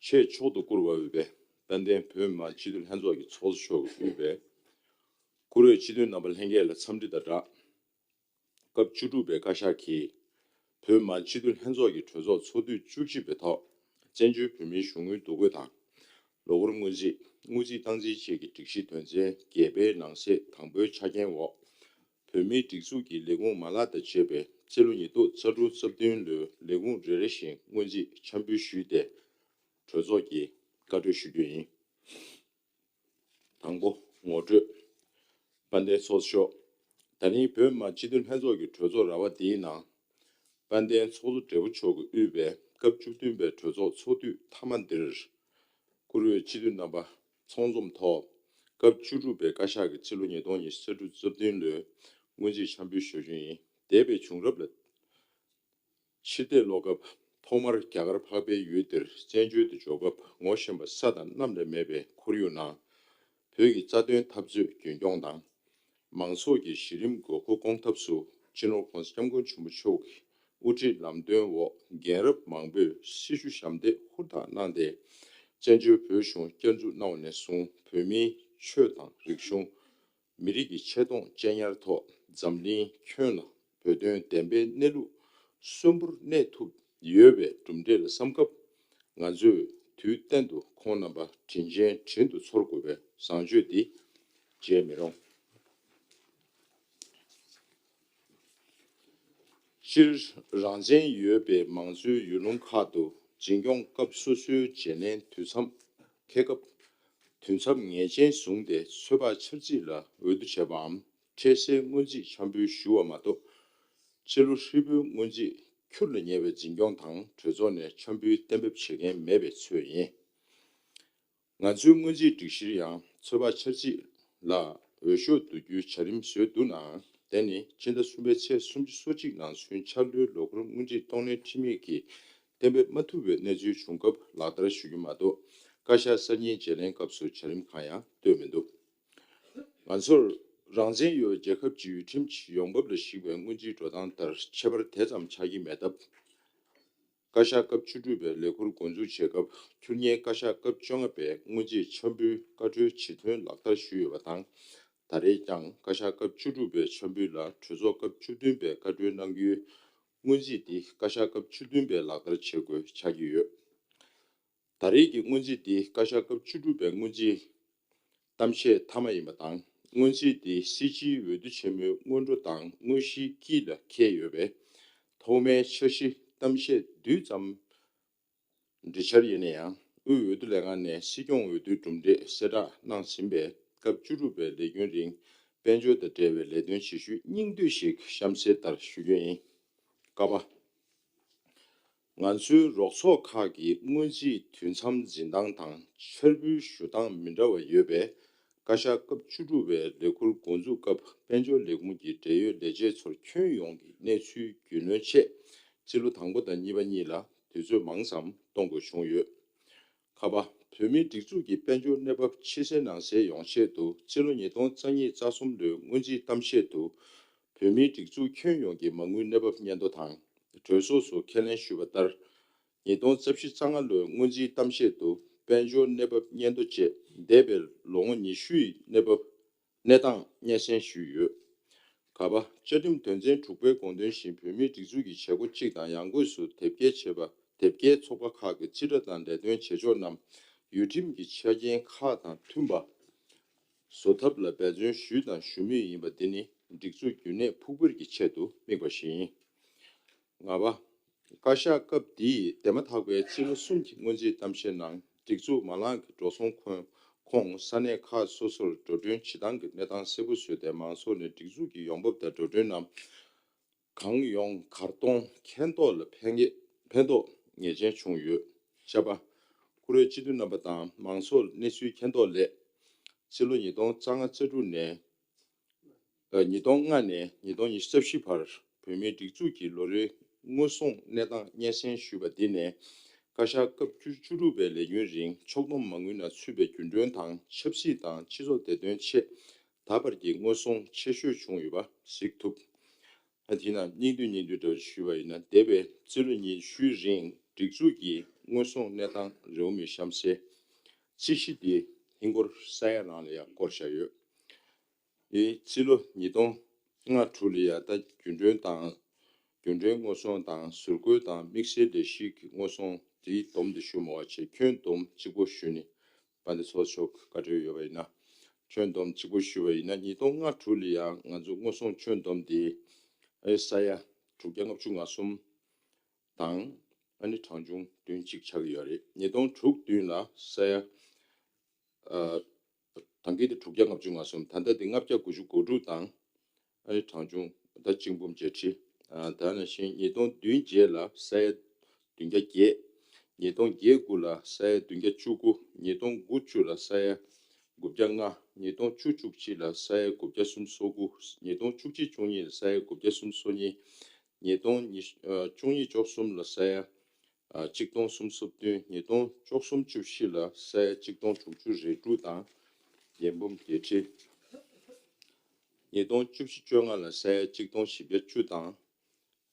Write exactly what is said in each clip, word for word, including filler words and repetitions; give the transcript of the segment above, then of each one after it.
ཆེས་མཆོག་ཏུ་བཀུར་བར་འོས་པའི་དཔལ་ལྡན་བོད་མི་མང་སྤྱི་འཐུས་ལྷན་ཚོགས་ཀྱི་ཚོགས་གཙོ་མཆོག་གིས་དབུས་པའི་བཀུར་འོས་སྤྱི་འཐུས་རྣམ་པ་ལྷན་རྒྱས་ལ་འཚམས་འདྲི་དང་སྦྲགས། སྐབས་བཅུ་དྲུག་པའི་བཀའ་ཤག་གིས་བོད་མི་མང་སྤྱི་འཐུས་ལྷན་ཚོགས་ཀྱི་གྲོས་ཚོགས་ཚོགས་དུས་བཅུ་གཅིག་པའི་ཐོག་བཙན་བྱོལ་བོད་མིའི་གཞུང་དངུལ་བསྡུ་སྒོ་དང་། ལོ་འཁོར་སྔོན་རྩིས། དངུལ་རྩིས་སྟངས་འཛིན་བཅས་ཀྱི་སྒྲིག་གཞི་དོན་ཚན་བརྒྱད་པའི་ནང་གསེས་དང་པོའི་ཆ་རྐྱེན་འོག་བོད་མིའི་སྒྲིག་འཛུགས་ཀྱི་ལས་ཁུངས་མ་ལག་དང་བཅས་པའི་སྤྱི་ལོ་ཉིས་སྟོང་རྩ་དྲུག་རྩ་བདུན་ལོའི་ལས་ཁུངས་རེ་རེ་བཞིན་སྔོན་རྩིས་འཆར་འབུལ་ཞུས་ཏེ། གྲོས་ཚོགས་ཀྱིས་བཀའ་འཁྲོལ་ཞུ་རྒྱུ་ཡིན། དང་པོ། ངོ་སྤྲོད། དཔལ་ལྡན་ཚོགས་གཙོ་མཆོག་ད་རིང་བོད་མི་མང་སྤྱི་འཐུས་ལྷན་ཚོགས་ཀྱི་གྲོས་ཚོགས་ར་བ་འདིའི་ནང་། དཔལ་ལྡན་ཚོགས་གཙོ་སྦྲེལ་པོ་མཆོག་གིས་དབུས་པའི་སྐབས་བཅུ་བདུན་པའི་གྲོས་ཚོགས་ཚོགས་དུས་མཐའ་མ་འདིར། བཀུར་འོས་སྤྱི་འཐུས་རྣམ་པ་ཚོགས་འཛོམས་ཐོག་སྐབས་བཅུ་དྲུག་པའི་བཀའ་ཤག་གི་སྤྱི་ལོ་ཉིས་སྟོང་ཉི་ཤུ་རྩ་དྲུག་རྩ་བདུན་ལོའི་སྔོན་རྩིས་འཆར་འབུལ་ཞུ་རྒྱུ་ཡིན། འདས་པའི་བྱུང་རབས་ལ། ཕྱི་བལྟས་ཀློག་སྐབས་ཐོག་མར་རྒྱ་གར་འཕགས་པའི་ཡུལ་འདིར་བཙན་བྱོལ་དུ་འབྱོར་སྐབས་ངོ་ཤེས་པ་ས་དང་གནམ་ལས་མེད་པའི་ཁོར་ཡུག་ནང་། བོད་ཀྱི་རྩ་དོན་འཐབ་རྩོད་རྒྱུན་སྐྱོང་དང་། མང་ཚོགས་ཀྱི་གཞི་རིམ་དགོས་མཁོ་སྐོང་ཐབས་སུ་སྤྱི་ནོར་༸གོང་ས་༸སྐྱབས་མགོན་ཆེན་པོ་མཆོག་གི་དབུ་ཁྲིད་ལམ་སྟོན་འོག་རྒན་རབས་མང་པོས་སྲི་ཞུ་ཞབས་འདེགས་ཧུར་ཐག་གནང་སྟེ། བཙན་བྱོལ་བོད་གཞུང་བསྐྱར་འཛུགས་གནང་བ་ནས་བཟུང་བོད་མིའི་ཆོས་དང་རིག་གཞུང་། མི་རིགས་ཀྱི་ཆེ་མཐོང་གཅེས་ཉར་ཐོག་འཛམ་གླིང་ཁྱོན་ལ་བོད་དོན་བདེན་པའི་གནས་ལུགས་གསོན་པོར་གནས་ཐུབ་ཡོད་པའི་གྲུབ་འབྲས་ལ་བསམ་སྐབས། ང་ཚོས་དུས་གཏན་དུ་ཁོང་རྣམ་པ་དྲིན་ཆེན་དྲིན་དུ་ཚོར་དགོས་པའི་བཟང་སྤྱོད་འདི་བརྗེད་མི་རུང་། སྤྱིར་རང་བཙན་ཡོད་པའི་མང་གཙོའི་ཡུལ་ལུང་ཁག་ཏུ་འཛིན་སྐྱོང་སྐབས་སོ་སོའི་བརྗེ་ལེན་དུས་མཚམས་འཁེལ་སྐབས། དུས་མཚམས་ངེས་ཅན་བཟུང་སྟེ་ཚོད་དཔག་འཆར་རྩིས་ལ་འོས་བསྡུ་བྱས་པའམ་འཕྲལ་སེལ་སྔོན་རྩིས་འཆར་འབུལ་ཞུ་བ་མ་གཏོགས། སྤྱི་ལོ་ཧྲིལ་པོའི་སྔོན་རྩིས་ཁྱུར་ལ་ཉེ་བའི་འཛིན་སྐྱོང་དང་གྲོས་ཚོགས་ནས་འཆར་འབུལ་གཏན་འབེབས་བྱེད་མཁན་མེད་པའི་ཚོད་ཡིན། ང་ཚོའི་སྔོན་རྩིས་སྒྲིག་གཞིར་ཡང་ཚོད་དཔག་འཆར་རྩིས་ལ་འོས་ཤོག་བསྡུ་རྒྱུའི་བྱ་རིམ་བཟོས་འདུག་ནའང་། དེ་ནི་ཕྱི་ཟླ་གསུམ་པའི་ཚེས་སུམ་ཅུ་སོ་གཅིག་ནང་ཚུན་འཆར་ལོའི་ལོ་འཁོར་སྔོན་རྩིས་གཏོང་ལེན་ཁྲིམས་ཡིག་གིས་གཏན་འབེབས་མ་ཐུབ་པའི་གནས་ཚུལ་བྱུང་སྐབས་ལག་བསྟར་ཞུ་རྒྱུ་མ་གཏོགས། བཀའ་ཤག་གསར་རྙིང་བརྗེ་ལེན་སྐབས་སུ་བྱ་རིམ་གང་ཡང་བཏོན་མི་འདུག་ང་ཚོར་རང་བཙན་ཡོད་པའི་རྒྱལ་ཁབ་ཀྱི་ཡུལ་ཁྲིམས་ཀྱི་ཡོང་འབབ་ལ་གཞིགས་པའི་སྔོན་རྩིས་འགྲོ་སྟངས་ལྟར་ཁྱད་པར་དེ་ཙམ་ཆགས་ཀྱི་མེད་སྟབས། བཀའ་ཤག་སྐབས་བཅུ་དྲུག་པའི་ལས་ཁུར་འགོ་འཛུགས་བྱེད་སྐབས་ཁྱུར་ཉེའི་བཀའ་ཤག་སྐབས་བཅོ་ལྔ་པའི་སྔོན་རྩིས་འཆར་འབུལ་བཀའ་འཁྲོལ་ཇི་ཐོན་ལག་བསྟར་ཞུས་ཡོད་པ་དང་། ད་རེས་ཀྱང་བཀའ་ཤག་སྐབས་བཅུ་དྲུག་པའི་འཆར་འབུལ་ལ་གྲོས་ཚོགས་སྐབས་བཅུ་བདུན་པའི་བཀའ་འཁྲོལ་གནང་རྒྱུའི་སྔོན་རྩིས་འདི་བཀའ་ཤག་སྐབས་བཅུ་བདུན་པས་ལག་བསྟར་བྱེད་དགོས་ཆགས་ཀྱི་ཡོད། ད་རེས་ཀྱི་སྔོན་རྩིས་འདི་བཀའ་ཤག་སྐབས་བཅུ་དྲུག་པའི་སྔོན་རྩིས་གཏམ་བཤད་མཐའ་མ་ཡིན་པ་དང་། སྔོན་རྩིས་འདི་སྲིད་སྤྱིའི་འོས་བསྡུ་ཆེན་མོའི་སྔོན་འགྲོ་དང་དངོས་གཞིའི་དཀྱིལ་ལ་འཁེལ་ཡོད་པས། ཐོག་མའི་འཆར་གཞི་གཏམ་བཤད་བསྡུས་ཙམ་འབྲི་འཆར་ཡིན་ན་ཡང་། དབུས་འོས་བསྡུ་ལས་ཁང་ནས་སྲིད་སྐྱོང་འོས་བསྡུའི་གྲུབ་འབྲས་གསལ་བསྒྲགས་གནང་ཟིན་པས། སྐབས་བཅུ་དྲུག་པའི་ལས་རྒྱུན་རིང་དཔལ་འབྱོར་དང་འབྲེལ་བའི་ལས་དོན་བྱེད་ཤུལ་སྙིང་བསྡུས་ཤིག་གཤམ་གསལ་ལྟར་ཞུ་རྒྱུ་ཡིན། ཀ་པ། ང་ཚོའི་རོགས་ཚོགས་ཁག་གི་སྔོན་རྩིས་དུས་མཚམས་འཛིན་སྟངས་དང་འཆར་འབུལ་ཞུ་སྟངས་མི་འདྲ་བ་ཡོད་པས། བཀའ་ཤག་སྐབས་བཅུ་དྲུག་པའི་ལས་ཁུར་འགོ་འཛུགས་སྐབས་དཔལ་འབྱོར་ལས་ཁུངས་ཀྱི་འབྲེལ་ཡོད་ལས་བྱེད་ཚོར་ཁྱོན་ཡོངས་ཀྱི་གནས་ཚུལ་རྒྱུས་ལོན་ཆེད། སྤྱི་ལོ་དང་པོ་དང་གཉིས་པ་གཉིས་ལ་དུས་ཚོད་མང་ཙམ་གཏོང་དགོས་བྱུང་ཡོད། ཁ་པ། བོད་མིའི་སྒྲིག་འཛུགས་ཀྱི་དཔལ་འབྱོར་གནས་བབ་ཕྱི་གསལ་ནང་གསལ་ཡོང་ཆེད་དུ། སྤྱི་ལོ་ཉིས་སྟོང་རྩ་གཉིས་རྩ་གསུམ་ལོའི་སྔོན་རྩིས་གཏམ་བཤད་དུ། བོད་མིའི་སྒྲིག་འཛུགས་ཁྱོན་ཡོངས་ཀྱི་མ་དངུལ་གནས་བབ་སྙན་ཐོ་དང་། གྲོས་ཚོགས་སུ་ཁས་ལེན་ཞུས་པ་ལྟར། ཉིས་སྟོང་རྩ་བཞི་རྩ་ལྔ་ལོའི་སྔོན་རྩིས་གཏམ་བཤད་དུ་དཔལ་འབྱོར་གནས་བབ་སྙན་ཐོ་བཅས་འདས་པའི་ལོ་ངོ་ཉི་ཤུ་ཡི་གནས་བབ། གནས་སྟངས་སྙན་སེང་ཞུས་ཡོད། ག་པ། བཅའ་ཁྲིམས་དོན་ཚན་དྲུག་པའི་དགོངས་དོན་བཞིན་བོད་མིའི་སྒྲིག་འཛུགས་ཀྱི་བྱེད་སྒོ་གཅིག་དང་ཡང་སྒོས་སུ་དེབ་སྐྱེལ་བྱེད་པ། དེབ་སྐྱེལ་ཚོགས་པ་ཁག་གི་རྩིས་ཁྲ་དང་ལས་དོན་བྱེད་ཕྱོགས་རྣམས་ཡུལ་ཁྲིམས་ཀྱི་ཆ་རྐྱེན་ཁག་དང་མཐུན་པ་བཟོ་ཐབས་ལ་འབད་བརྩོན་ཞུས་དང་ཞུ་མུས་ཡིན་པ་འདི་ནི་སྒྲིག་འཛུགས་རྒྱུན་གནས་ཕུགས་འབྱོར་གྱི་ཆེད་དུ་དམིགས་པ་ཞིག་ཡིན། ལྔ་པ། བཀའ་ཤག་སྐབས་འདིའི་འདས་མ་ཐག་པའི་ཕྱི་ལོ་གསུམ་གྱི་སྔོན་རྩིས་གཏམ་བཤད་ནང་སྒྲིག་འཛུགས་མ་ལག་གི་འགྲོ་སོང་ཁོངས་ཁོངས་ས་གནས་ཁག་སོ་སོར་འགྲོ་གྲོན་བྱེད་སྟངས་ཀྱི་གནས་སྟངས་གསལ་པོ་བཟོས་ཏེ། མང་ཚོགས་ནས་སྒྲིག་འཛུགས་ཀྱི་ཡོང་འབབ་དང་འགྲོ་གྲོན་རྣམས་གང་ཡོང་གར་གཏོང་མཁྱེན་རྟོགས་ལ་ཕན་ངེས་ཕན་ཐོགས་ངེས་ཅན་བྱུང་ཡོད། བཅུ་པ། བཀུར་འོས་སྤྱི་འཐུས་རྣམ་པ་དང་མང་ཚོགས་གནས་ཚུལ་མཁྱེན་རྟོགས་སླད། ཕྱི་ལོ་ཉིས་སྟོང་རྩ་ལྔ་རྩ་དྲུག་ནས། ཉིས་སྟོང་ལྔ་ནས་ཉིས་སྟོང་ཉི་ཤུ་རྩ་བཞི་བར་བོད་མིའི་སྒྲིག་འཛུགས་ཀྱི་ལོ་རེའི་དངོས་ཟོང་གནས་སྟངས་སྙན་སེང་ཞུས་པ་འདི་ནས། བཀའ་ཤག་སྐབས་བཅུ་བཅུ་དྲུག་པའི་ལས་རྒྱུན་རིང་ཕྱོགས་བསྡོམས་མ་དངུལ་ནང་ཚུད་པའི་རྒྱུན་གྲོན་དང་ཆབ་སྲིད་དང་སྤྱི་ཚོགས་བདེ་དོན་ཆེད་ད་བར་གྱི་དངོས་ཟོང་ཆེ་ཤོས་བྱུང་ཡོད་པ་གཟིགས་ཐུབ། ཨ་དེས་ན་སྙིང་བསྡུས་སྙིང་བསྡུས་འདྲ་བོ་ཞུས་པ་ཡིན་ན། འདས་པའི་ཕྱི་ལོ་ཉི་ཤུའི་རིང་སྒྲིག་འཛུགས་ཀྱི་ དངོས་ཟོག་གནས་སྟངས་རེའུ་མིག་གཤམ་གསལ། རྩིས་གཞི་འདི་ཧིན་སྒོར་ས་ཡ་རང་ལ་ཡང་བསྐོར་བཞག་ཡོད། འདི་རྩིས་ལོ་ཉིས་སྟོང་ལྔ་དྲུག་ལ་ཡང་ད་རྒྱུན་གྲོན་དང་། རྒྱུན་གྲོན་དངོས་ཟོག་དང་ཟུར་བཀོལ་དང་དམིགས་བསལ་ལས་གཞི་གི་དངོས་ཟོག་དེའི་སྡོམ་དེ་ཞུ་མ་བ་བྱས། ཁྱོན་བསྡོམས་གཅིག་པོ་ཞུས་ནས་དཔལ་ལྡན་ཚོགས་གཙོ་མཆོག་བཀའ་འཁྲོལ་ཡོད་པ་ཡིན་ན། ཁྱོན་བསྡོམས་གཅིག་པོ་ཞུས་པ་ཡིན་ན། ཉིས་སྟོང་ལྔ་དྲུག་ལ་ཡང་ང་ཚོ་དངོས་ཟོག་ཁྱོན་བསྡོམས་དེ་ཨེ་ས་ཡ་དྲུག་བརྒྱ་ལྔ་བཅུ་ང་གསུམ་དང་། ཨ་ནི་གྲངས་ཆུང་བདུན་གཅིག་ཆགས་ཀྱི་ཡོད་རེད། ཉིས་སྟོང་དྲུག་བདུན་ལ་ས་ཡ་ཨ་ད་གིན་དེ་དྲུག་བརྒྱ་ལྔ་བཅུ་ང་གསུམ། ད་ལྟ་དེ་ལྔ་བརྒྱ་དགུ་བཅུ་གོ་དྲུག་དང་། ཨ་ནི་གྲངས་ཆུང་ད་གཅིག་འབུམ་བརྒྱད་ཁྲི། ཨ་ད་ནང་བཞིན་ཉིས་སྟོང་བདུན་བརྒྱད་ལ་ས་ཡ་བདུན་བརྒྱ་བརྒྱད། ཉིས་སྟོང་བརྒྱད་དགུ་ལ་ས་ཡ་བདུན་བརྒྱ་བཅུ་དགུ། ཉིས་སྟོང་དགུ་བཅུ་ལ་ས་ཡ་དགུ་བརྒྱ་ལྔ། ཉིས་སྟོང་བཅུ་བཅུ་གཅིག་ལ་ས་ཡ་དགུ་བརྒྱ་སུམ་ཅུ་སོ་དགུ། ཉིས་སྟོང་བཅུ་གཅིག་བཅུ་གཉིས་ལ་ས་ཡ་དགུ་བརྒྱ་སུམ་ཅུ་སོ་གཉིས། ཉིས་སྟོང་ཉི་ཨ་བཅུ་གཉིས་བཅུ་གསུམ་ལ་ས་ཡ་ཨ་གཅིག་སྟོང་སུམ་ཅུ་སོ་བདུན། ཉིས་སྟོང་བཅུ་གསུམ་བཅུ་བཞི་ལ་ས་ཡ་གཅིག་སྟོང་དྲུག་ཅུ་རེ་དྲུག་དང་། རྒྱན་འབུམ་བརྒྱད་ཁྲི། ཉིས་སྟོང་བཅུ་བཞི་བཅོ་ལྔ་ལ་ས་ཡ་གཅིག་སྟོང་བཞི་བརྒྱ་བཅུ་དང་།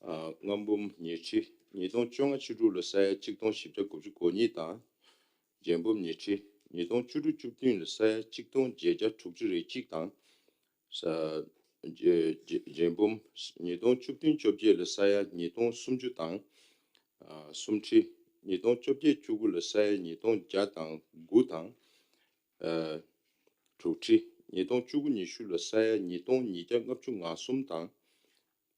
ཨ་ལྔ་འབུམ་ཉི་ཁྲི། ཉིས་སྟོང་བཅོ་ལྔ་བཅུ་དྲུག་ལ་ས་ཡ་གཅིག་སྟོང་བཞི་བརྒྱ་དགུ་བཅུ་གོ་གཉིས་དང་། རྒྱན་འབུམ་ཉི་ཁྲི། ཉིས་སྟོང་བཅུ་དྲུག་བཅུ་བདུན་ལ་ས་ཡ་གཅིག་སྟོང་བརྒྱད་བརྒྱ་དྲུག་ཅུ་རེ་གཅིག་དང་། ས་རྒྱ་རྒྱ་རྒྱན་འབུམ། ཉིས་སྟོང་བཅུ་བདུན་བཅོ་བརྒྱད་ལ་ས་ཡ་ཉིས་སྟོང་སུམ་ཅུ་དང་། ཨ་སུམ་ཁྲི། ཉིས་སྟོང་བཅོ་བརྒྱད་བཅུ་དགུ་ལ་ས་ཡ་ཉིས་སྟོང་བརྒྱ་དང་དགུ་དང་། ཨ་དྲུག་ཁྲི། ཉིས་སྟོང་བཅུ་དགུ་ཉི་ཤུ་ལ་ས་ཡ་ཉིས་སྟོང་ཉིས་བརྒྱ་ལྔ་བཅུ་ང་གསུམ་དང་།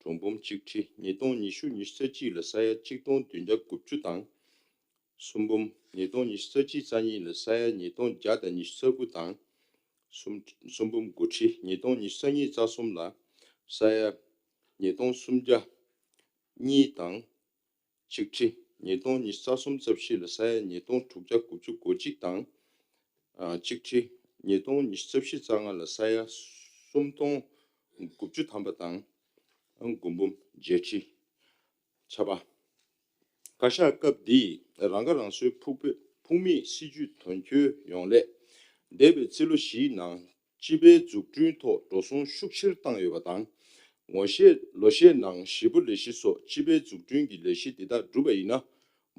དྲུག་འབུམ་གཅིག་ཁྲི། ཉིས་སྟོང་ཉི་ཤུ་ཉི་ཤུ་རྩ་གཅིག་ལ་ས་ཡ་གཅིག་སྟོང་བདུན་བརྒྱ་དགུ་བཅུ་དང་། གསུམ་འབུམ། ཉིས་སྟོང་ཉི་ཤུ་རྩ་གཅིག་རྩ་གཉིས་ལ་ས་ཡ་ཉིས་སྟོང་བརྒྱ་དང་ཉི་ཤུ་རྩ་དགུ་དང་། གསུམ་གསུམ་འབུམ་དགུ་ཁྲི། ཉིས་སྟོང་ཉི་ཤུ་རྩ་གཉིས་རྩ་གསུམ་ལ་ས་ཡ་ཉིས་སྟོང་སུམ་བརྒྱ་གཉིས་དང་གཅིག་ཁྲི། ཉིས་སྟོང་ཉི་ཤུ་རྩ་གསུམ་རྩ་བཞི་ལ་ས་ཡ་ཉིས་སྟོང་དྲུག་བརྒྱ་དགུ་བཅུ་གོ་གཅིག་དང་། ཨ་གཅིག་ཁྲི། ཉིས་སྟོང་ཉི་ཤུ་རྩ་བཞི་རྩ་ལྔ་ལ་ས་ཡ་སུམ་སྟོང་དགུ་བཅུ་ཐམ་པ་དང་། ཨ་དགུ་འབུམ་བརྒྱད་ཁྲི། ཆ་པ། བཀའ་ཤག་སྐབས་འདིས་རང་ཁ་རང་གསོའི་ཕུགས་ཕུགས་མེད་སྲིད་ཇུས་དོན་འཁྱོལ་ཡོང་སླད། འདས་པའི་རྩིས་ལོ་བཞིའི་ནང་སྤྱི་པའི་འཛུགས་སྐྲུན་ཐོག་འགྲོ་སོང་ཤུགས་ཆེར་བཏང་ཡོད་པ་དང་། ངོ་ཤེས་ལོ་ཤས་ནང་ཞེ་པོ་ལས་གཞི་སོགས་སྤྱི་པའི་འཛུགས་སྐྲུན་གྱི་ལས་གཞི་འདི་དག་བསྒྲུབས་པ་ཡིན་ན།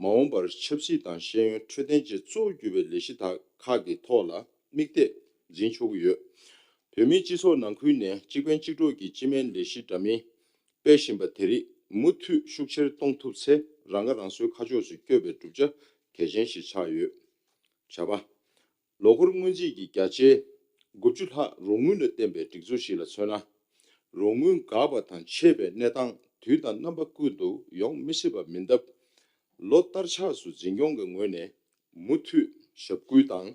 མ་འོངས་པར་ཆབ་སྲིད་དང་ཤེས་ཡོན་འཕྲོད་བསྟེན་བཅས་གཙོ་བོ་གྱུར་པའི་ལས་གཞི་དག་ཁག་གི་ཐོག་ལ་དམིགས་གཏད་འཛིན་ཆོག་གི་ཡོད། བོད་མིའི་སྤྱི་ཚོགས་ནང་ཁུལ་ནས་གཅིག་ཕན་གཅིག་གྲོགས་ཀྱི་སྤྱི་སྨན་ལས་གཞི་འདྲ་མིན་སྤེལ་བཞིན་པ་དེ་རིགས་མུ་མཐུད་ཤུགས་ཆེར་གཏོང་ཐུབ་ཚེ། རང་ཁ་རང་གསོའི་ཁ་ཕྱོགས་སུ་བསྐྱོད་པའི་གྲུབ་ཆ་གལ་ཆེན་ཞིག་ཆགས་ཡོད། བྱ་བ། ལོ་འཁོར་སྔོན་རྩིས་ཀྱི་བརྒྱ་ཆའི་དགུ་བཅུ་ལྷག་རོགས་དངུལ་ལ་བརྟེན་པའི་སྒྲིག་འཛུགས་ཤིག་ལ་མཚོན་ན། རོགས་དངུལ་འགག་པ་དང་ཆད་པའི་གནས་སྟངས་དུས་དང་རྣམ་པ་ཀུན་ཏུ་ཡོང་མི་སྲིད་པ་མིན་སྟབས། ལོ་ལྟར་ཆགས་སུ་འཛིན་སྐྱོང་གི་ངོས་ནས་མུ་མཐུད་ཞབས་སྐུལ་དང་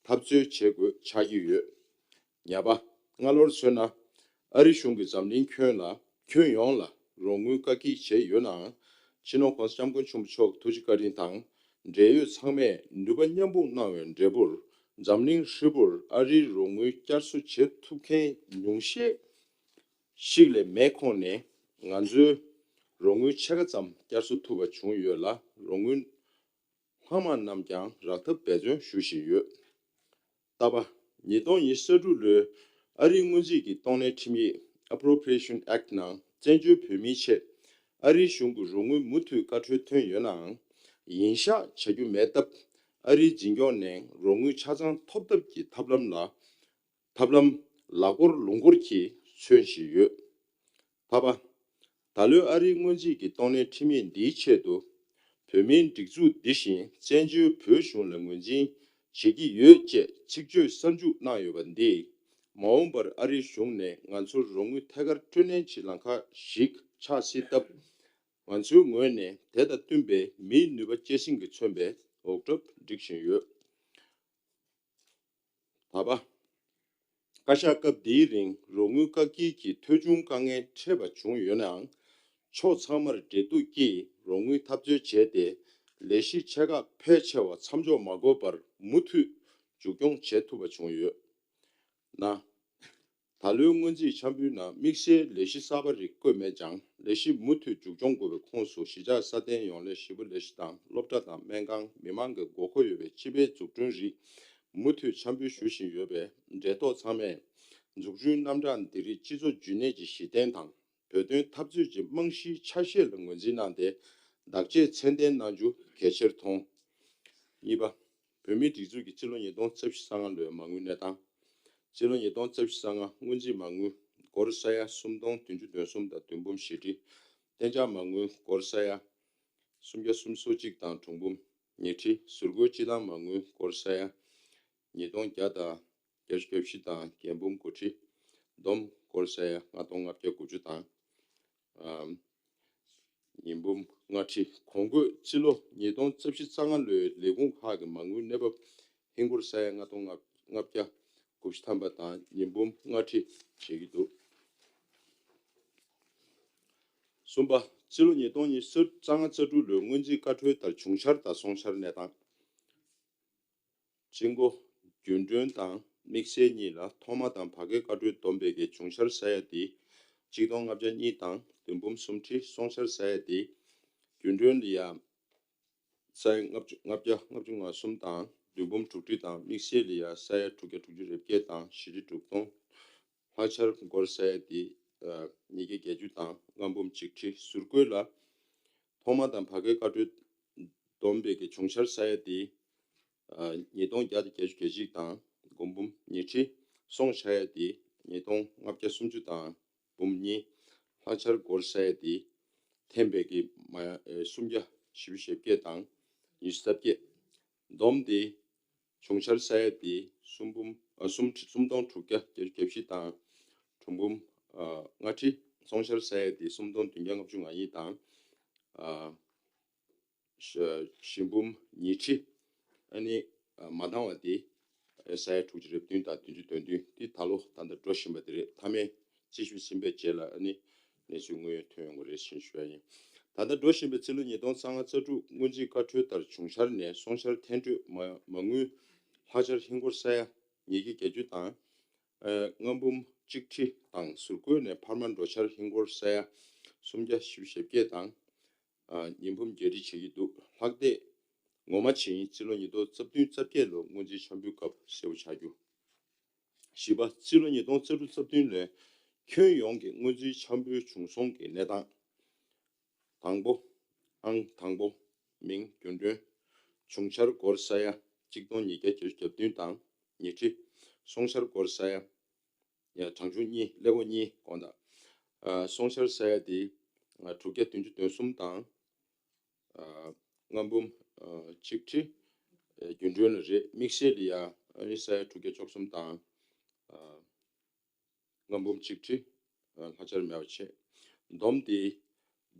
འཐབ་རྩོད་བྱེད་དགོས་ཆགས་ཀྱི་ཡོད། ཉ་པ། སྔ་ལོར་མཚོན་ན། ཨ་རི་གཞུང་གིས་འཛམ་གླིང་ཁྱོན་ལ་ཁྱོན་ཡོངས་ལ་རོགས་དངུལ་བཀག་སྐྱིལ་བྱས་ཡོད་ནའང་། སྤྱི་ནོར་༸གོང་ས་༸སྐྱབས་མགོན་ཆེན་པོ་མཆོག་ཐུགས་རྗེ་བཀའ་དྲིན་དང་། འབྲེལ་ཡོད་ཚང་མས་ནུས་པ་མཉམ་སྤུངས་གནང་བའི་འབྲས་བུར། འཛམ་གླིང་ཧྲིལ་པོར་ཨ་རིའི་རོགས་དངུལ་བསྐྱར་གསོ་བྱེད་ཐུབ་མཁན་ཉུང་ཤས་ཤིག་ལས་མེད་ཁོངས་ནས། ང་ཚོའི་རོགས་དངུལ་ཕྱེད་ཀ་ཙམ་བསྐྱར་གསོ་ཐུབ་པ་བྱུང་ཡོད་ལ། རོགས་དངུལ་ལྷག་མ་རྣམས་ཀྱང་རག་ཐབས་འབད་བརྩོན་ཞུ་བཞིན་ཡོད། ལྟ་བ། ཉིས་སྟོང་ཉི་ཤུ་རྩ་དྲུག་ལོའི་ཨ་རིའི་སྔོན་རྩིས་ཀྱི་གཏོང་ལེན་ཁྲིམས་ཡིག Appropriation Act ནང་བཙན་བྱོལ་བོད་མིའི་ཆེད་ཨ་རིའི་གཞུང་གི་རོགས་དངུལ་མུ་མཐུད་བཀའ་འཁྲོལ་ཐོན་ཡོད་ནའང་། ཡིན་ཤག་བྱ་རྒྱུ་མེད་སྟབས། ཨ་རིའི་འཛིན་སྐྱོང་ནས་རོགས་དངུལ་ཆ་ཚང་ཐོབ་ཐབས་ཀྱི་ཐབས་ལམ་ལ། ཐབས་ལམ་ལ་སྐོར་ལུང་སྐོར་གྱིས་མཚོན་བཞིན་ཡོད། ལྟ་བ། ད་ལོའི་ཨ་རིའི་སྔོན་རྩིས་ཀྱི་གཏོང་ལེན་ཁྲིམས་ཡིག་འདིའི་ཆེད་དུ། བོད་མིའི་སྒྲིག་འཛུགས་འདི་བཞིན་བཙན་བྱོལ་བོད་གཞུང་ལ་ངོས་འཛིན་བྱེད་ཀྱི་ཡོད་ཅེས་ཚིག་བརྗོད་གསར་འཇུག་གནང་ཡོད་པ་འདིས། མ་འོངས་པར་ཨ་རིའི་གཞུང་ནས་ང་ཚོར་རོགས་དངུལ་ཐད་ཀར་སྤྲོད་ལེན་གྱི་ལམ་ཁ་ཞིག་ཆགས་སྲིད་སྟབས། ང་ཚོའི་ངོས་ནས་དེ་དང་བསྟུན་པའི་མིའི་ནུས་པ་སྐྱེད་སྲིང་གི་མཚོན་པའི་འོག་གྲབས་སྒྲིག་བཞིན་ཡོད། ད་བ། བཀའ་ཤག་སྐབས་འདིའི་རིང་རོགས་དངུལ་བཀག་སྐྱིལ་གྱི་ཐོལ་བྱུང་དཀའ་ངལ་འཕྲད་པ་བྱུང་ཡོད་ནའང་། ཕྱོགས་ཚང་མར་འབྲེལ་གཏུག་གིས་རོགས་དངུལ་འཐབ་རྩོད་བྱས་ཏེ། ལས་གཞི་ཆེ་ཁག་ཕལ་ཆེ་བ་མཚམས་འཇོག་མ་དགོས་པར་མུ་མཐུད་མཇུག་སྐྱོང་བྱེད་ཐུབ་པ་བྱུང་ཡོད། ན། ད་ལོའི་སྔོན་རྩིས་འཆར་འབུལ་ནང་དམིགས་བསལ་ལས་གཞི་གསར་པ་རིགས་བཀོད་མེད་ཀྱང་། ལས་གཞི་མུ་མཐུད་མཇུག་སྐྱོང་དགོས་པའི་ཁོངས་སུ་གཞིས་ཆགས་སྲ་བརྟན་ཡོང་སླད་ཞེ་པོ་ལས་གཞི་དང་། སློབ་གྲྭ་དང་སྨན་ཁང་། མི་མང་གི་དགོས་མཁོ་ཡོད་པའི་སྤྱི་པའི་འཛུགས་སྐྲུན་རིགས་མུ་མཐུད་འཆར་འབུལ་ཞུ་བཞིན་ཡོད་པས། འབྲེལ་ཐོགས་ཚང་མས་འཛུགས་སྐྲུན་རྣམ་གྲངས་འདི་རིགས་སྤྱི་ཚོགས་རྒྱུན་གནས་ཀྱི་གཞི་རྟེན་དང་། བོད་དོན་འཐབ་རྩོད་ཀྱི་རྨང་གཞིའི་ཆ་ཤས་ལ་ངོས་འཛིན་གནང་སྟེ། བདག་གཅེས་མཚན་ལྡན་གནང་རྒྱུ་གལ་ཆེར་མཐོང་། གཉིས་པ། བོད་མིའི་སྒྲིག་འཛུགས་ཀྱི་སྤྱི་ལོ་ཉིས་སྟོང་རྩ་བཞི་གསང་སྔགས་ལོའི་མ་དངུལ་གནས་སྟངས། སྤྱི་ལོ་ཉིས་སྟོང་རྩ་བཞི་གསང་སྔགས་སྔོན་རྩིས་མ་དངུལ་སྒོར་ས་ཡ་སུམ་སྟོང་བདུན་ཅུ་དོན་གསུམ་དང་བདུན་འབུམ་བཞི་ཁྲི། གཏན་འཇགས་མ་དངུལ་སྒོར་ས་ཡ་སུམ་བརྒྱ་སུམ་ཅུ་སོ་གཅིག་དང་དྲུག་འབུམ་ཉི་ཁྲི། ཟུར་བཀོལ་སྤྱི་བཏང་མ་དངུལ་སྒོར་ས་ཡ་ཉིས་སྟོང་བརྒྱ་དང་བརྒྱད་ཅུ་གྱ་བཞི་དང་བརྒྱད་འབུམ་དགུ་ཁྲི། བསྡོམས་སྒོར་ས་ཡ་ལྔ་སྟོང་ལྔ་བརྒྱ་དགུ་བཅུ་དང་ཉིས་འབུམ་ལྔ་ཁྲི། གོང་འཁོད་སྤྱི་ལོ་ཉིས་སྟོང་རྩ་བཞི་གསང་སྔགས་ལོའི་ལས་ཁུངས་ཁག་གི་མ་དངུལ་གནས་བབ་ཧིན་སྒོར་ས་ཡ་ལྔ་སྟོང་ལྔ་བརྒྱ་དགུ་བཅུ་ཐམ་པ་དང་ཉིས་འབུམ་ལྔ་ཁྲི་བྱེད་ཀྱི་འདུག། གསུམ་པ། སྤྱི་ལོ་ཉིས་སྟོང་ཉི་ཤུ་རྩ་ལྔ་རྩ་དྲུག་ལོའི་སྔོན་རྩིས་བཀའ་འཁྲོལ་ལྟར་གཞུང་འཆར་དང་སོང་འཆར་གནས་སྟངས། སྤྱི་འགོ་རྒྱུན་གྲོན་དང་དམིགས་བསལ་གཉིས་ལ་ཐོག་མ་དང་བར་བརྒལ་བཀའ་འཁྲོལ་བསྡོམས་པའི་གི་གཞུང་འཆར་ས་ཡ་དེ་གཅིག་སྟོང་ལྔ་བརྒྱ་གཉིས་དང་བདུན་འབུམ་སུམ་ཁྲི། སོང་འཆར་ས་ཡ་དེ་རྒྱུན་གྲོན་ལ་ཡ་ས་ཡ་ལྔ་བཅུ་ལྔ་བརྒྱ་ལྔ་བཅུ་ང་གསུམ་དང་བདུན་འབུམ་དྲུག་ཁྲི་དང་དམིགས་བསལ་ལ་ཡ་ས་ཡ་དྲུག་བརྒྱ་དྲུག་ཅུ་རེ་བརྒྱད་དང་བཞི་ཁྲི་དྲུག་སྟོང་། ལྷག་ཆར་སྒོར་ས་ཡ་དེ་ཉིས་བརྒྱ་བརྒྱད་ཅུ་དང་ལྔ་འབུམ་གཅིག་ཁྲི། ཟུར་བཀོལ་ལ་ཐོག་མ་དང་བར་བརྒལ་བཀའ་འཁྲོལ་བསྡོམས་པའི་གི་གཞུང་འཆར་ས་ཡ་དེ་ཉིས་སྟོང་བརྒྱ་དང་བརྒྱད་ཅུ་གྱ་གཅིག་དང་དགུ་འབུམ་ཉི་ཁྲི། སོང་ས་ཡ་དེ་ཉིས་སྟོང་ལྔ་བརྒྱ་སུམ་ཅུ་དང་འབུམ་གཉིས། ལྷག་ཆར་སྒོར་ས་ཡ་དེ་ཐེམ་པའི་གི་མ་ཡ་སུམ་བརྒྱ་བཞི་བཅུ་ཞེ་བརྒྱད་དང་ཉི་ཤུ་རྩ་བརྒྱད། བསྡོམས་ཏེ་གཞུང་འཆར་ས་ཡ་དེ་སུམ་འབུམ་ཨ་སུམ་ཁྲི་སུམ་སྟོང་དྲུག་བརྒྱ་བརྒྱད་ཅུ་གྱ་བཞི་དང་དྲུག་འབུམ་ཨ་ལྔ་ཁྲི། སོང་འཆར་ས་ཡ་དེ་སུམ་སྟོང་བདུན་བརྒྱ་ལྔ་བཅུ་ང་གཉིས་དང་ཨ་བཞི་འབུམ་ཉི་ཁྲི། ཨ་ནི་ཨ་མ་འདང་བ་དེ་ས་ཡ་དྲུག་ཅུ་རེ་བདུན་དང་བདུན་ཅུ་དོན་བདུན། དེ་ད་ལོ་ད་ལྟ་འགྲོ་བཞིན་པ་དེ་རེད། མཐའ་མའི་རྩིས་ཞིབ་ཟིན་པའི་རྗེས་ལ་ཨ་ནི་གནས་ཚུལ་དངོས་ཡོད་ཐོན་ཡོང་གི་རེད་ཞེས་ཞུ་ཡ་ཡིན། ད་ལྟ་འགྲོ་བཞིན་པའི་ཕྱི་ལོ་ཉིས་སྟོང་རྩ་ལྔ་རྩ་དྲུག་སྔོན་རྩིས་བཀའ་འཁྲོལ་ལྟར་གཞུང་འཆར་ནས་སོང་འཆར་འཐེན་སྤྲོད་མ་མ་དངུལ་ལྷག་ཆར་ཧིན་སྒོར་ས་ཡ་ཉིས་བརྒྱ་བརྒྱད་ཅུ་དང་ལྔ་འབུམ་གཅིག་ཁྲི་དང་། ཟུར་བཀོལ་ནས་འཕར་མ་འགྲོ་འཆར་ཧིན་སྒོར་ས་ཡ་སུམ་བརྒྱ་བཞི་བཅུ་ཞེ་བརྒྱད་དང་ཉིས་འབུམ་བརྒྱད་ཁྲི་བྱེད་ཀྱི་འདུག། ལྷག་བསྡད་ངོ་མ་བྱས་ཡིན་ཕྱི་ལོ་ཉིས་སྟོང་རྩ་བདུན་རྩ་བརྒྱད་ལོ་སྔོན་རྩིས་འཆར་འབུལ་སྐབས་གསལ་པོ་ཆགས་རྒྱུ། བཞི་པ། ཕྱི་ལོ་ཉིས་སྟོང་རྩ་དྲུག་རྩ་བདུན་ལོའི་ཁྱོན་ཡོངས་ཀྱི་སྔོན་རྩིས་འཆར་འབུལ་བྱུང་སོང་གི་གནས་སྟངས། དང་པོ། ཨང་དང་པོ། མིང་རྒྱུན་གྲོན། གཞུང་འཆར་སྒོར་ས་ཡ་གཅིག་སྟོང་ཉིས་བརྒྱ་བརྒྱད་ཅུ་གྱ་བདུན་དང་ཉི་ཁྲི། སོང་འཆར་སྒོར་ས་ཡ་ཡ་གྲངས་ཆུང་གཉིས་ཀླད་ཀོར་གཉིས་དགོངས་དག། ཨ་སོང་འཆར་ས་ཡ་དེ་ཨ་དྲུག་བརྒྱ་བདུན་ཅུ་དོན་གསུམ་དང་ཨ་ལྔ་འབུམ་ཨ་གཅིག་ཁྲི་ཨ་རྒྱུན་གྲོན་ལ་རེད། དམིགས་བསལ་ལ་ཡ་ཨ་ནི་ས་ཡ་དྲུག་བརྒྱ་བཅུ་གསུམ་དང་ཨ་ལྔ་འབུམ་གཅིག་ཁྲི་ཨ་ལྷག་ཆར་མེད་པ་བྱས། བསྡོམས་ཏེ་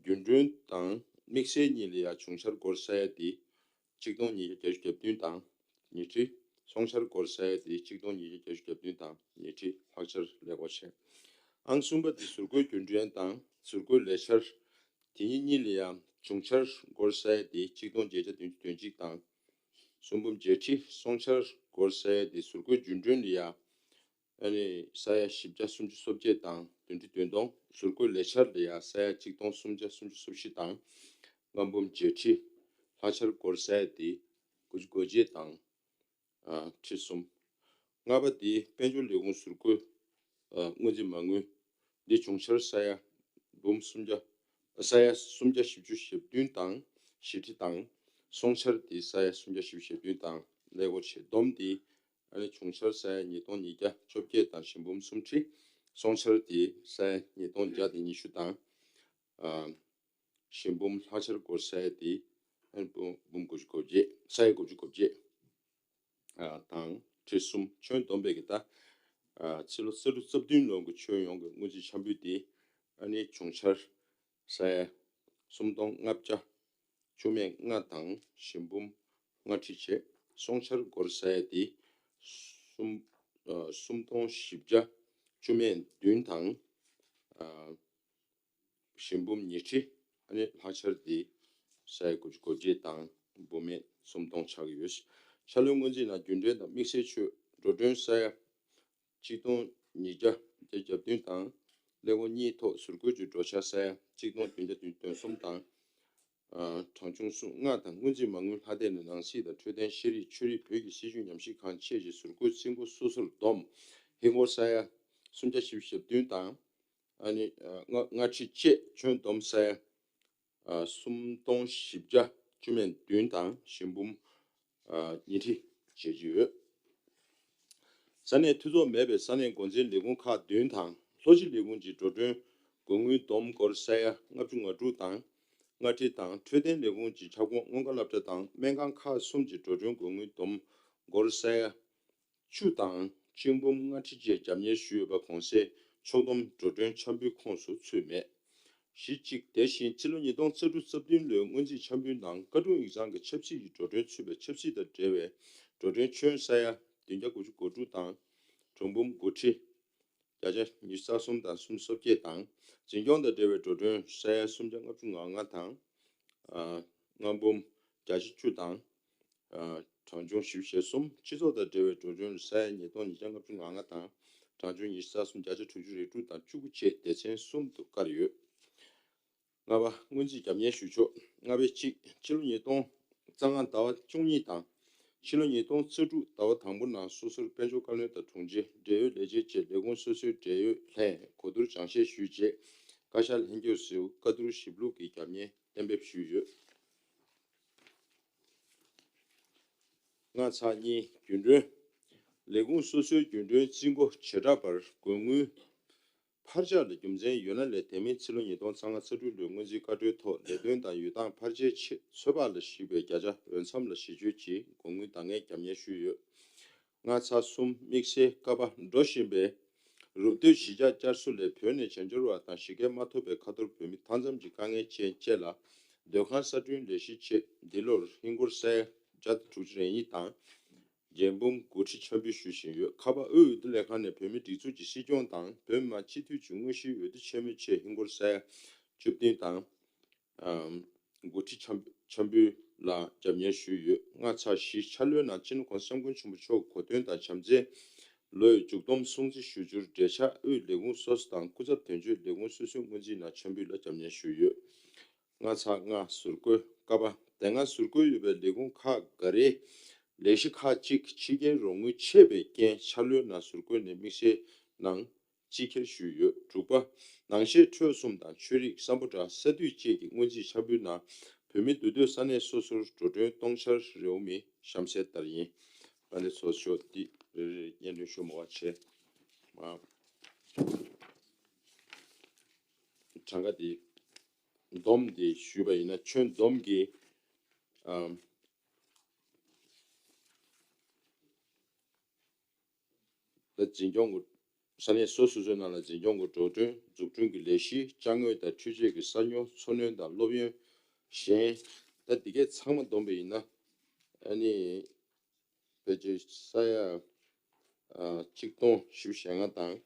རྒྱུན་གྲོན་དང་དམིགས་བསལ་གཉིས་ལ་ཡ་གཞུང་འཆར་སྒོར་ས་ཡ་དེ་གཅིག་སྟོང་ཉིས་བརྒྱ་བརྒྱད་ཅུ་གྱ་བདུན་དང་ཉི་ཁྲི། སོང་འཆར་སྒོར་ས་ཡ་དེ་གཅིག་སྟོང་ཉིས་བརྒྱ་བརྒྱད་ཅུ་གྱ་བདུན་དང་ཉི་ཁྲི་ལྷག་ཆར་ཀླད་ཀོར་བྱས། ཨང་གསུམ་པ་དེ་ཟུར་བཀོལ་རྒྱུན་གྲོན་དང་ཟུར་བཀོལ་ལས་འཆར། དེ་གཉིས་གཉིས་ལ་ཡང་གཞུང་འཆར་སྒོར་ས་ཡ་དེ་གཅིག་སྟོང་བརྒྱད་བརྒྱ་བདུན་ཅུ་དོན་གཅིག་དང་། སུམ་འབུམ་བརྒྱད་ཁྲི། སོང་འཆར་སྒོར་ས་ཡ་དེ་ཟུར་བཀོལ་རྒྱུན་གྲོན་ལ་ཡང་ཨ་ནི་ས་ཡ་བཞི་བརྒྱ་སུམ་ཅུ་སོ་བརྒྱད་དང་བདུན་ཁྲི་བདུན་སྟོང་། ཟུར་བཀོལ་ལས་འཆར་ལ་ཡང་ས་ཡ་གཅིག་སྟོང་སུམ་བརྒྱ་སུམ་ཅུ་སོ་བཞི་དང་ལྔ་འབུམ་བརྒྱད་ཁྲི། ལྷག་ཆར་སྒོར་ས་ཡ་དེ་དགུ་བཅུ་གོ་བརྒྱད་དང་ཨ་ཁྲི་གསུམ། ལྔ་པ་དེ་དཔལ་འབྱོར་ལས་ཁུངས་ཟུར་བཀོལ་ཨ་སྔོན་རྩིས་མ་དངུལ་འདི་གཞུང་འཆར་ས་ཡ་འབུམ་སུམ་བརྒྱ་ས་ཡ་སུམ་བརྒྱ་བཞི་བཅུ་ཞེ་བདུན་དང་བཞི་ཁྲི་དང་། སོང་འཆར་དེ་ས་ཡ་སུམ་བརྒྱ་བཞི་བཅུ་ཞེ་བདུན་དང་ཀླད་ཀོར་བྱས། བསྡོམས་དེ་ཨ་ནི་གཞུང་འཆར་ས་ཡ་ཉིས་སྟོང་ཉིས་བརྒྱ་བཅོ་བརྒྱད་དང་བཞི་འབུམ་སུམ་ཁྲི། སོང་འཆར་དེ་ས་ཡ་ཉིས་སྟོང་བརྒྱ་དང་ཉི་ཤུ་དང་ཨ་བཞི་འབུམ། ལྷག་ཆར་སྒོར་ས་ཡ་དེ་ཨ་ནི་འབུམ་འབུམ་དགུ་བཅུ་གོ་བརྒྱད། ས་ཡ་དགུ་བཅུ་གོ་བརྒྱད་ཨ་དང་ཁྲི་གསུམ། ཁྱོན་བསྡོམས་པའི་གི་ད་ཨ་ཕྱི་ལོ་ས་ཡ་དྲུག་རྩ་བདུན་ལོ་གི་ཁྱོན་ཡོངས་ཀྱི་སྔོན་རྩིས་འཆར་འབུལ་དེ་ཨ་ནི་གཞུང་འཆར་ས་ཡ་སུམ་སྟོང་ལྔ་བརྒྱ་བཅུ་མེད་ལྔ་དང་བཞི་འབུམ་ལྔ་ཁྲི་བྱས། སོང་འཆར་སྒོར་ས་ཡ་དེ་སུམ་ཨ་སུམ་སྟོང་བཞི་བརྒྱ་བཅུ་མེད་བདུན་དང་ཨ་བཞི་འབུམ་ཉི་ཁྲི། ཨ་ནི་ལྷག་ཆར་དེ་ས་ཡ་དགུ་བཅུ་གོ་བརྒྱད་དང་འབུམ་མེད་སུམ་སྟོང་ཆགས་ཀྱི་ཡོད། འཆར་ལོའི་སྔོན་རྩིས་ནང་རྒྱུན་གྲོན་དང་དམིགས་བསལ་ཆོས་འགྲོ་གྲོན་ས་ཡ་གཅིག་སྟོང་ཉིས་བརྒྱ་བརྒྱད་ཅུ་གྱ་བདུན་དང་ཀླད་ཀོར་གཉིས་ཐོག་ཟུར་བཀོལ་གྱི་འགྲོ་འཆར་ས་ཡ་གཅིག་སྟོང་བདུན་བརྒྱ་བདུན་ཅུ་དོན་གསུམ་དང་། ཨ་གྲངས་ཆུང་གསུམ་ལྔ་དང་སྔོན་རྩིས་མ་དངུལ་ལྷག་བསྡད་ནས་ནང་སྲིད་དང་འཕྲོད་བསྟེན་ཤེས་རིག་ཆོས་རིག་བོད་ཀྱི་སྲིད་བྱུས་ཉམས་ཞིབ་ཁང་བཅས་ཀྱི་ཟུར་བཀོལ་རྩིས་འགོ་སོ་སོར་བསྡོམས་ཧིན་སྒོར་ས་ཡ་སུམ་བརྒྱ་བཞི་བཅུ་ཞེ་བདུན་དང་ཨ་ནི་ཨ་ལྔ་ལྔ་ཁྲི་བཅས། ཁྱོན་བསྡོམས་ས་ཡ་ཨ་སུམ་སྟོང་བཞི་བརྒྱ་བཅུ་མེད་བདུན་དང་བཞི་འབུམ་ ཉིན་ཁྲི་བྱེད་ཀྱི་ཡོད། ས་གནས་འཐུས་ཚོགས་མེད་པའི་ས་གནས་འགོ་འཛིན་ལས་ཁུངས་ཁག་བདུན་དང་ལྷོ་སྤྱི་ལས་ཁུངས་ཀྱི་འགྲོ་གྲོན་དགོས་དངུལ་བསྡོམས་སྒོར་ས་ཡ་ལྔ་བཅུ་ང་དྲུག་དང་ལྔ་ཁྲི་དང་འཕྲོད་བསྟེན་ལས་ཁུངས་ཀྱི་ཁྱབ་ཁོངས་སྔོན་ཁ་སློབ་གྲྭ་དང་སྨན་ཁང་ཁག་གསུམ་གྱི་འགྲོ་གྲོན་དགོས་དངུལ་བསྡོམས་སྒོར་ས་ཡ་བཅུ་དང་གཅིག་འབུམ་ལྔ་ཁྲི་བཅས་བརྒྱབ་གཉེར་ཞུས་ཡོད་པ་གོང་གསལ་ཕྱོགས་བསྡོམས་འགྲོ་གྲོན་འཆར་འབུལ་ཁོངས་སུ་ཚུད་མེད། བཞི་གཅིག་དེ་བཞིན་ཕྱི་ལོ་ཉིས་སྟོང་རྩ་དྲུག་རྩ་བདུན་ལོའི་སྔོན་རྩིས་འཆར་འབུལ་ནང་བཀའ་དྲུང་ཡིག་ཚང་གི་ཆབ་སྲིད་ཀྱི་འགྲོ་གྲོན་ཚུད་པའི་ཆབ་སྲིད་དང་འབྲེལ་བའི་འགྲོ་གྲོན་ཁྱོན་ས་ཡ་བདུན་བརྒྱ་དགུ་བཅུ་གོ་དྲུག་དང་། གྲངས་འབུམ་དགུ་ཁྲི་བརྒྱ་ཆ་ཉི་ཤུ་རྩ་གསུམ་དང་སུམ་ཅུ་སོ་བརྒྱད་དང་། འཛིན་སྐྱོང་དང་འབྲེལ་བའི་འགྲོ་གྲོན་ས་ཡ་སུམ་བརྒྱ་ལྔ་བཅུ་ང་ལྔ་དང་། ཨ། ལྔ་འབུམ་བརྒྱ་ཆ་བཅུ་དང་། ཨ། གྲངས་ཆུང་བཞི་བཅུ་ཞེ་གསུམ། སྤྱི་ཚོགས་དང་འབྲེལ་བའི་འགྲོ་གྲོན་ས་ཡ་ཉིས་སྟོང་ཉིས་བརྒྱ་ལྔ་བཅུ་ང་ལྔ་དང་། གྲངས་ཆུང་ཉི་ཤུ་རྩ་གསུམ། བརྒྱ་ཆ་དྲུག་ཅུ་རེ་དྲུག་དང་བཅུ་དགུ་བཅས་སྡེ་ཚན་གསུམ་དུ་བཀར་ཡོད། ལྔ་པ། སྔོན་རྩིས་བརྒྱབ་གཉེར་ཞུ་ཕྱོགས། ལྔ་པའི་གཅིག་ཕྱི་ལོ་ཉིས་སྟོང་རྩ་ལྔ་ཟླ་བ་བཅུ་གཉིས་དང་། ཕྱི་ལོ་ཉིས་སྟོང་རྩ་དྲུག་ཟླ་བ་དང་པོ་ནང་སོ་སོར་དཔལ་འབྱོར་བཀའ་བློན་དང་དྲུང་ཆེ། འབྲེལ་ཡོད་ལས་བྱེད་བཅས་ལས་ཁུངས་སོ་སོའི་འབྲེལ་ཡོད་ལྷན་གོ་བསྡུར་སྦྱང་བཤད་ཞུས་རྗེས། བཀའ་ཤག་ལྷན་རྒྱས་སུ་བཀའ་བསྡུར་ཞིབ་ལྷུག་གི་བརྒྱབ་གཉེར་གཏན་འབེབས་ཞུས་ཡོད། ལྔ་ཚེག་གཉིས། རྒྱུན་གྲོན། ལས་ཁུངས་སོ་སོའི་རྒྱུན་གྲོན་རྩིས་འགོ་བྱེ་བྲག་པར་དགོས་དངུལ་འཕར་ཆག་ལ་རྒྱུ་མཚན་ཡོད་ན་ལས། དེ་མིན་ཕྱི་ལོ་ཉིས་སྟོང་རྩ་ལྔ་ཚེག་དྲུག་ལོའི་སྔོན་རྩིས་བཀའ་འཁྲོལ་ཐོག་ལས་དོན་དང་ཡུལ་ཐང་འཕར་ཆའི་ཆེད་ཚོད་དཔག་ལ་གཞིགས་པའི་བརྒྱ་ཆ་འོས་འཚམ་ལ་གཞི་བཅོལ་གྱིས་དགོས་དངུལ་འདང་ངེས་བརྒྱབ་གཉེར་ཞུས་ཡོད། ལྔ་ཚེག་གསུམ། དམིགས་བསལ་ཀ་པ། འགྲོ་བཞིན་པའི་རུབ་སྟོད་གཞིས་ཆགས་བསྐྱར་གསོ་ལས་བོད་ནས་བྱང་ཆུབ་བར་དང་གཞིས་སྐལ་མ་ཐོབ་པའི་ཁ་ཐོར་བོད་མི་མཐའ་མཚམས་ཀྱི་དཀའ་ངལ་ཅན་བཅས་ལ་སྡོད་ཁང་གསར་སྐྲུན་ལས་གཞིའི་ཆེད་འདི་ལོར་ཧིན་སྒོར་ས་ཡ་བརྒྱ་དང་དྲུག་ཅུ་རེ་གཉིས་དང་། འབུམ་དགུ་ཁྲི་འཆར་འབུལ་ཞུ་བཞིན་ཡོད། ཁ་པ། དབུས་འོས་བསྡུ་ལས་ཁང་ནས་བོད་མིའི་སྒྲིག་འཛུགས་ཀྱི་སྲིད་སྐྱོང་དང་བོད་མི་མང་སྤྱི་འཐུས་ཀྱི་དངོས་གཞིའི་འོས་བསྡུ་ཆེན་མོའི་ཆེད་ཧིན་སྒོར་ས་ཡ་བཅུ་བདུན་དང་། ཨམ། དགུ་ཁྲི་འཆར་འབུལ་ལ་རྒྱབ་གཉེར་ཞུས་ཡོད། ལྔ་ཚེག་བཞི། འཆར་ལོའི་ནང་སྤྱི་ནོར་༸གོང་ས་༸སྐྱབས་མགོན་ཆེན་པོ་མཆོག་གི་གོ་སྟོན་དང་བྱམས་བརྩེའི་ལོའི་མཇུག་བསྡོམས་སྲུང་བརྩི་ཞུ་རྒྱུར་འབྲེལ་ཆགས་དབུས་ལས་ཁུངས་སོ་སོ་དང་སྐུ་ཚབ་དོན་གཅོད་ལས་ཁུངས་སོ་སོའི་སྔོན་རྩིས་ནང་འཆར་འབུལ་ལ་རྒྱབ་གཉེར་ཞུས་ཡོད། ལྔ་ཚེག་ལྔ། ཟུར་བཀོལ། ཀ་པ། དེ་སྔ་ཟུར་བཀོལ་ཡོད་པའི་ལས་ཁུངས་ཁག་འགའ་རེའི་ལས་གཞི་ཁག་ཅིག་ཕྱི་རྒྱལ་རོགས་དངུལ་ཆད་པའི་རྐྱེན་འཆར་ལོའི་ནང་ཟུར་བཀོལ་ནས་དམིགས་བསལ་ནང་རྩིས་འཁྱེར་ཞུས་ཡོད། དྲུག་པ། ནང་གཞས་ཁྲོད་གསུམ་དང་ཆོས་རིག་སམ་བྷོ་ཊ་ས་འཐུས་བཅས་ཀྱི་སྔོན་རྩིས་འཆར་འབུལ་ནང་བོད་མི་འདུས་སྡོད་ས་གནས་སོ་སོར་འགྲོ་གྲོན་གཏོང་འཆར་རེའུ་མིག་གཤམ་གསལ་ལྟར་ཡིན། ཨ་ནི་ཚོགས་གཙོ་འདི་རེ་རེ་སྙན་སྒྲོན་ཞུ་མ་བ་བྱས། ཨ། གྲངས་ཀ་འདི་བསྡོམས་ཏེ་ཞུས་པ་ཡིན་ན་ཁྱོན་བསྡོམས་ཀྱིས། ཨམ། ད་འཛིན་སྐྱོང་གི་ས་གནས་སོ་སོ་སོའི་ནང་ལ་འཛིན་སྐྱོང་གི་འགྲོ་གྲོན། འཛུགས་སྐྲུན་གྱི་ལས་གཞི། ཅ་དངོས་དང་འཕྲུལ་ཆས་ཀྱི་གསར་སྙོག་འཚོ་སྣོན་དང་སློབ་ཡོན། གཞན། ད་འདི་གས་ཚང་མ་བསྡོམས་པ་ཡིན་ན་ཨ་ནི་ཕལ་ཆེར་ས་ཡ་ཨ་གཅིག་སྟོང་བཞི་བཅུ་ཞེ་ལྔ་དང་།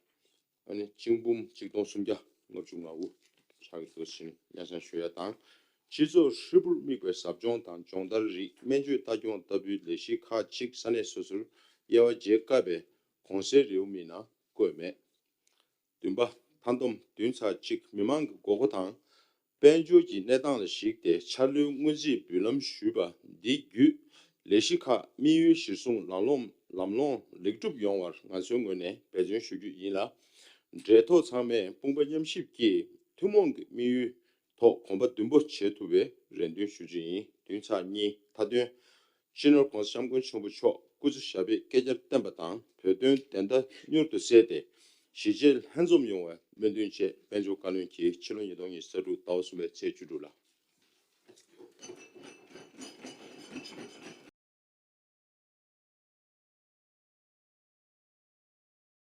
ཨ་ནི་གཅིག་འབུམ་གཅིག་སྟོང་སུམ་བརྒྱ་ལྔ་བཅུ་ང་དགུ་ཆགས་ཀྱི་འདུག་ཟེར་ནས་སྙན་སེང་ཞུ་ཡ་དང་། སྤྱི་ཚོགས་ཧྲིལ་པོར་དམིགས་པའི་ཟབ་སྦྱོང་དང་སྦྱོང་བརྡར་རིགས། སྨན་བཅོས་ལྟ་སྐྱོང་ལྟ་བུའི་ལས་གཞི་ཁག་ཅིག་ས་གནས་སོ་སོར་དབྱེ་བ་འབྱེད་དཀའ་བས་གོང་གསལ་རེའུ་མིག་ནང་བཀོད་མེད། བདུན་པ། མཐའ་བསྡོམས་བདུན་ཚེག་གཅིག་མི་མང་གི་དགོས་མཁོ་དང་དཔལ་འབྱོར་གྱི་གནས་སྟངས་ལ་གཞིགས་ཏེ་འཆར་ལོའི་སྔོན་རྩིས་འབུལ་ལམ་ཞུས་པ་འདི་བརྒྱུད། ལས་གཞི་ཁག་དམིགས་ཡུལ་གཞིར་བཟུང་ལམ་ལྷོང་ལམ་ལྷོང་ལེགས་གྲུབ་ཡོང་བར་ང་ཚོའི་ངོས་ནས་འབད་བརྩོན་ཞུ་རྒྱུ་ཡིན་ལ། འབྲེལ་ཐོག་ཚང་མས་དཔུང་པ་མཉམ་གཤིབ་ཀྱིས་ཐུན་མོང་གི་དམིགས་ཡུལ་ཐོག་གོམ་པ་མདུན་སྤོ་བྱེད་ཐུབ་པའི་རེ་འདུན་ཞུ་རྒྱུ་ཡིན། བདུན་ཚེག་གཉིས། མཐའ་དོན། སྤྱི་ནོར་༸གོང་ས་༸སྐྱབས་མགོན་ཆེན་པོ་མཆོག་སྐུ་ཚེ་ཞབས་པད་བསྐལ་བརྒྱར་བརྟན་པ་དང་བོད་དོན་བདེན་མཐའ་མྱུར་དུ་གསལ་ཏེ་གཞིས་བྱེས་ལྷན་འཛོམས་ཡོང་བའི་སྨོན་འདུན་བཅས་དཔལ་འབྱོར་བཀའ་བློན་གྱིས་ཕྱི་ལོ་ཉིས་སྟོང་ཉི་ཤུ་རྩ་དྲུག་ཟླ་བ་གསུམ་པའི་ཚེས་བཅུ་དྲུག་ལ།